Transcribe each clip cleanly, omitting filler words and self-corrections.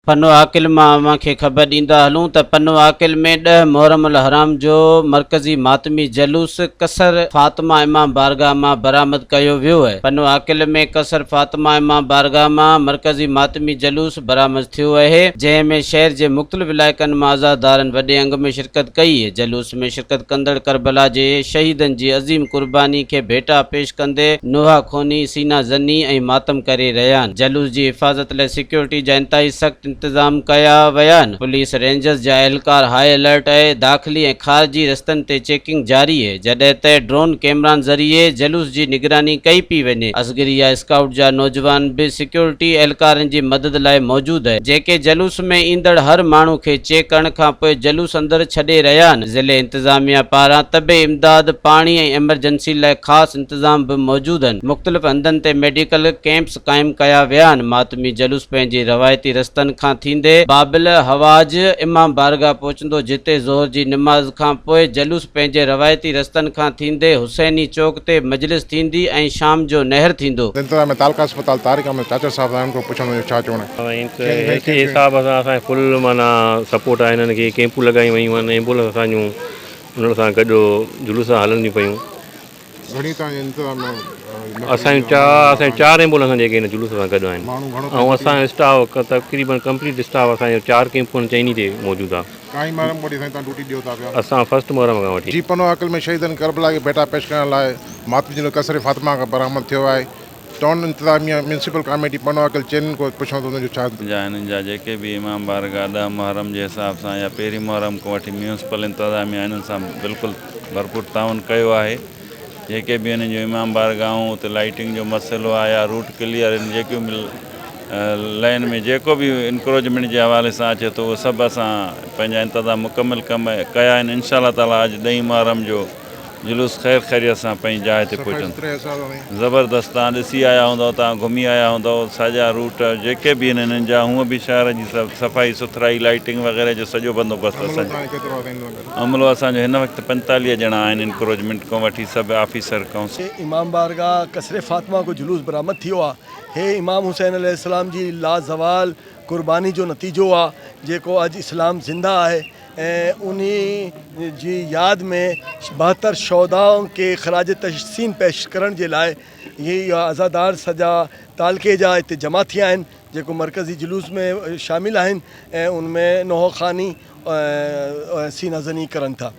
پنوعاقل مان اوهان کي خبر ڏيندا هلون ته پنوعاقل ۾ ڏهه محرم الحرام جو مرڪزي ماتمي جلوس قصر فاطمه امام بارگاهه مان برآمد ڪيو ويو. پنوعاقل ۾ قصر فاطمه امام بارگاهه مان مرڪزي ماتمي جلوس برآمد ٿيو اهي، جنهن ۾ شهر جي مختلف علائقن مان عزادارن وڏي انگ ۾ شرڪت ڪئي. جلوس ۾ شرڪت ڪندڙ ڪربلا جي شهيدن جي عظيم قرباني کي ڀيٽا پيش ڪندي نوحه خواني، سينه زني ۽ ماتم ڪري رهيا آهن. جلوس جي حفاظت لاء سيڪيورٽي جا انتهائي سخت انتظام ڪيا ويا آهن. پوليس رينجرز جا اهلڪار هاء الرٽ اهي، داخلي ۽ خارجي رستن تي چيڪنگ جاري اهي، جڏهن ته ڊرون ڪيمران ذريعي جلوس جي نگراني ڪئي پئي وڃي. اصغريه اسڪائوٽ جا نوجوان به سيڪيورٽي اهلڪارن جي مدد لاء موجود اهي، جيڪي جلوس ۾ ايندڙ هر ماڻهو کي چيڪ ڪرڻ کانپوء جلوس اندر ڇڏي رهيا آهن. ضلعي انتظاميا پاران طبي امداد، پاڻي ۽ ايمرجنسي لاء خاص انتظام به موجود آهن. مختلف هنڌن تي ميڊيڪل ڪئمپس قائم ڪيا ويا آهن. ماتمي جلوس پنهنجي روايتي رستن کان ٿيندي بابل حواج امام بارگاهه پهچندو جتي ظهر جي نماز کان پوء جلوس پنهنجي روايتي رستن کان ٿيندي حسيني چوڪ تي مجلس ٿيندي ۽ شام جو نهر ٿيندو. انتظاميه تعلقه اسپتال طارق احمد چاچڙ صاحب سان ان کان پڇڻ جو ڇا چوڻ آهي. سائين ته هيلٿ جي حساب سان اسان کي فل معنيٰ سپورٽ آهي هنن کي ڪيمپون لڳايون ويون آهن ايمبولنس اسان جون انهن سان گڏ جلوس سان هلنديون پيون. گهڻي توهان جي انتظاميا اسان جون چار اسان جون چار ايمبولنس جيڪي هن جلوس سان گڏ آهن ۽ اسان جو اسٽاف تقريبن ڪمپليٽ اسٽاف اسان جو چار ڪيمپون چئني تي موجود آهي. ڪائين محرم کان وٺي سائين توهان ڊيوٽي ڏيو ٿا پيا. اسان فرسٽ محرم کان وٺي. جي پنوعاقل ۾ شهيدن ڪربلا کي ڀيٽا پيش ڪرڻ لاء ماتمي جلوس قصر فاطمه کان برآمد ٿيو آهي. ٽائون انتظاميا ميونسپل ڪاميٽي پنوعاقل چئنين کان پڇڻو ته انهن جو ڇا. جا هنن جا جيڪي به امام بارگاهه ڏهه محرم جي حساب سان يا پهرين محرم کان وٺي ميونسپل انتظاميا هنن سان بلڪل ڀرپور تعاون ڪيو آهي جيڪي به هنن جون امام بارگاهون اتي لائيٽنگ جو مسئلو آهي يا روٽ ڪليئر آهن جيڪيون به لائين ۾ جيڪو به انڪروچمينٽ جي حوالي سان اچي ٿو اهو سڀ اسان پنهنجا انتظام مڪمل ڪم ڪيا آهن انشاء الله تعالي اڄ ڏهين محرم جو جلوس خير خيريت سان پنهنجي جاء تي پهچندو. زبردست توهان ڏسي آيا هوندؤ توهان گهمي آيا هوندؤ سڄا روٽ جيڪي به آهن هنن جا هونء به شهر جي صفائي سٿرائي لائيٽنگ وغيره جو سڄو بندوبست اسان جو عملو اسان جو هن وقت 45 ڄڻا آهن انڪروچمينٽ کان وٺي سڀ آفيسر ڪائونسل. امام بارگاهه قصر فاطمه کان جلوس برآمد ٿيو آ. هي امام حسين عليه السلام جي لازوال قرباني جو نتيجو آ جيڪو اڄ اسلام زنده آهي ۽ انهي جي ياد ۾ 72 شهدائن کي خراج تحسين پيش ڪرڻ جي لاء هي عزادار سڄا تعلقي جا هتي جمع ٿيا آهن جيڪو مرڪزي جلوس ۾ شامل آهن ۽ ان ۾ نوحه خواني ۽ سينه زني ڪرن ٿا.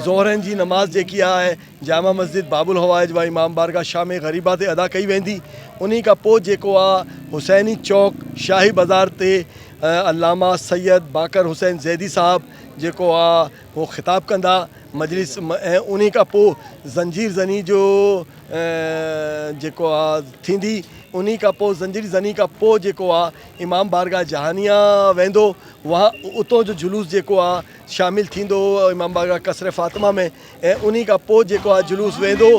ظهرين جي نماز جيڪي آهي جامع مسجد باب الحوائج و امام بارگاهه شام غريبه تي ادا ڪئي ويندي انهي کان پوء جيڪو آهي حسيني چوڪ شاهي بازار تي علامه سيد باقر حسين زيدي صاحب جيڪو آ هو خطاب ڪندا مجلس ۽ انهي کان پوء زنجير زني جو جيڪو آ ٿيندي انهي کان پوء زنجير زني کان پوء جيڪو آ امام بارگاهه جهانيه ويندو وهان اتو جو جلوس جيڪو آ شامل ٿيندو امام بارگاهه قصر فاطمه ۾ ۽ انهي کان پوء جيڪو آ جلوس ويندو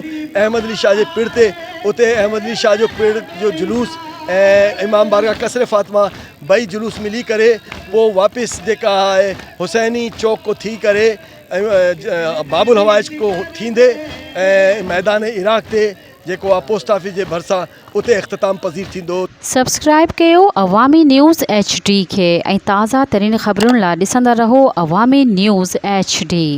احمد علي شاهه جي پڙ تي اتي احمد علي شاهه جو پڙ جو جلوس ۽ امام بارگاهه قصر فاطمه ٻئي جلوس ملي ڪري پوء واپس جيڪا آهي حسيني چوڪ کو ٿي ڪري باب الحوائج کو ٿيندي ۽ ميدان عراق تي جيڪو آ پوسٽ آفيس جي ڀرسان اتي اختتام پذير ٿيندو. سبسڪرائيب ڪيو عوامي نيوز ايڇ ڊي کي ۽ تازه ترين خبرن لا ڏسندا رهو عوامي نيوز ايڇ ڊي.